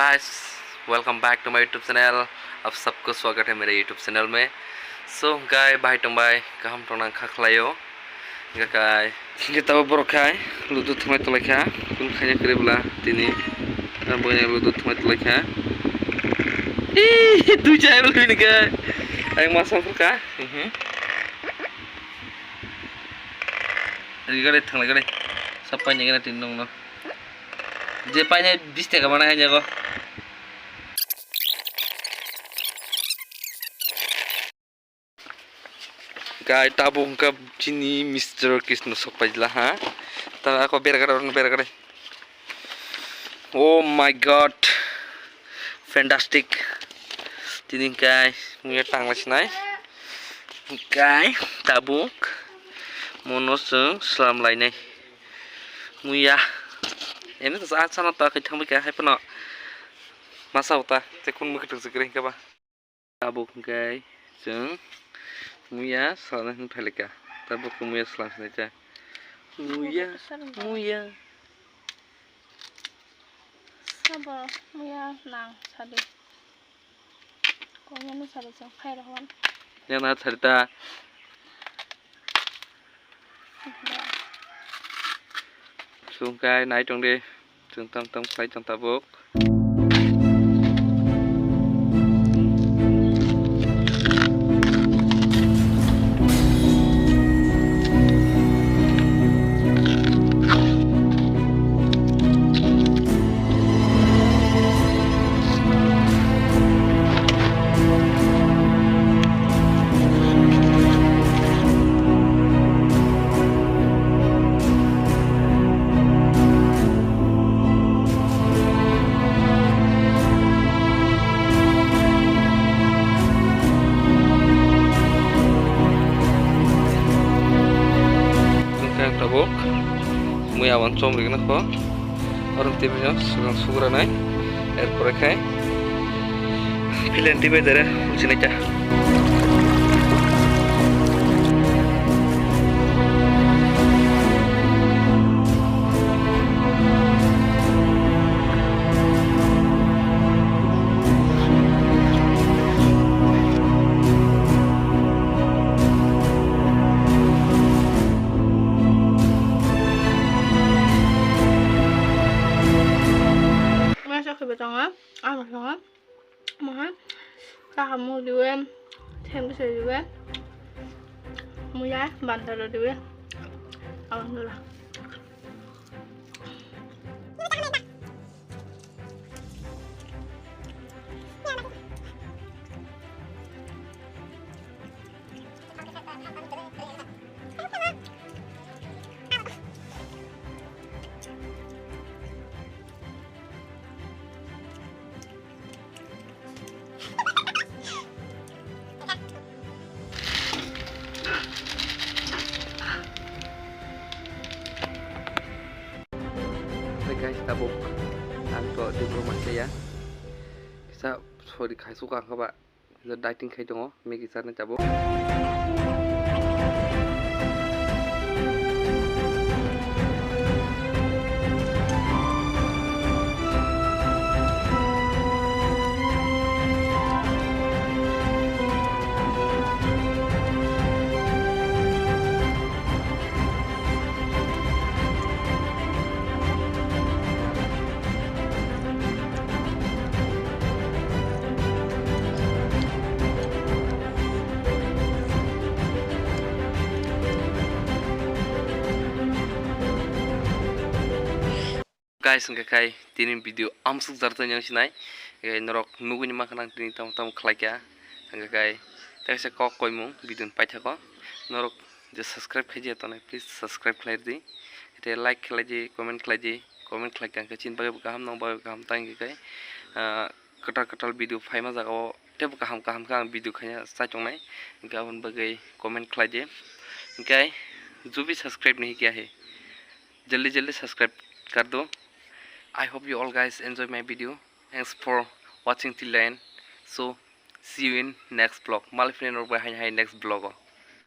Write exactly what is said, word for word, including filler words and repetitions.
Guys, welcome back to my YouTube channel. Aap sabko swagatam hai mere YouTube channel mein. So, guys, bhai tong bai, kaham tong nang kha khlaio. Hingkha kai, hingkha tabo borok khai, ludu thumai tolai kha, kun khaina kwrwi bwla tini, ang bo ludu thumai tolai kha. Ih, dui chai bwla bini kai. Ang ma sam kha. Mhm. Ri gare thanglai gare. Sab painai gana tin nong no. Je painai bis taka mana hai jago. Gai tabuk hwnkha chini Mister Krishna sok paijla ha. Ta ako bera gare, bera gare. Oh my God, fantastic. Tini hwnkhe muya tangla sinai. Hwnkhe tabuk mono chwng slam lainai. Muya. Eno to sa sana to kai thangbai kha hai phano. Masa uta te kun mukhe tong sikre hwnkhe ba. Tabuk hwnkhe chwng muya salna hwn phailika. Tabuk muya salam sinai cha. Muya, muya. Sabo muya nang sadi. Konya no sadi chwng phai rohon. Yang na sadi ta. Chwng kai nai tong di. Chwng tam tam khlai tong tabuk. Hwnkhe ang tabuk muya wan chom rigna kho. Oro tibino swkang sugranai. Erpore khai philen tibai dere ulsinai ta. Masa khe betongo, ano songo, maha, kaham mui riwe, theng bwsai riwe, muya bandaro riwe, aboni ulo. Hey guys, tabuk ang to dibro manchaya. Kisa sorry khai suka ang kaba. Dieting khai tongo, Maggi charni tabuk. Guys, hwnkhe khai tini video amsuk jar twi nang sinai. Hwnkhe norok nugwi ni mankha nang tini tamo tamo khlai kha. Hwnkhe khai teisa kok koimung video ni paithakgo. Norok je subscribe khaijak tongnai, please subscribe khlai di. Tei like khlai di, comment khlai di. Comment khlai kha hwnkhe chini bagwi bo kaham, nong bagwi bo kaham, tei hwnkhe khai, ah, kwtal kwtal video phaima jagao teibo kaham kaham khe ang video khaina chai tongnai. Hwnkhe aboni bagwi comment khlai di. Hwnkhe jo bhi subscribe nahi kiya hai, jaldi jaldi subscribe kar do. I hope you all guys enjoy my video. Thanks for watching till the end. So, see you in next vlog. Malai phini norok bai haino hai next vlog o.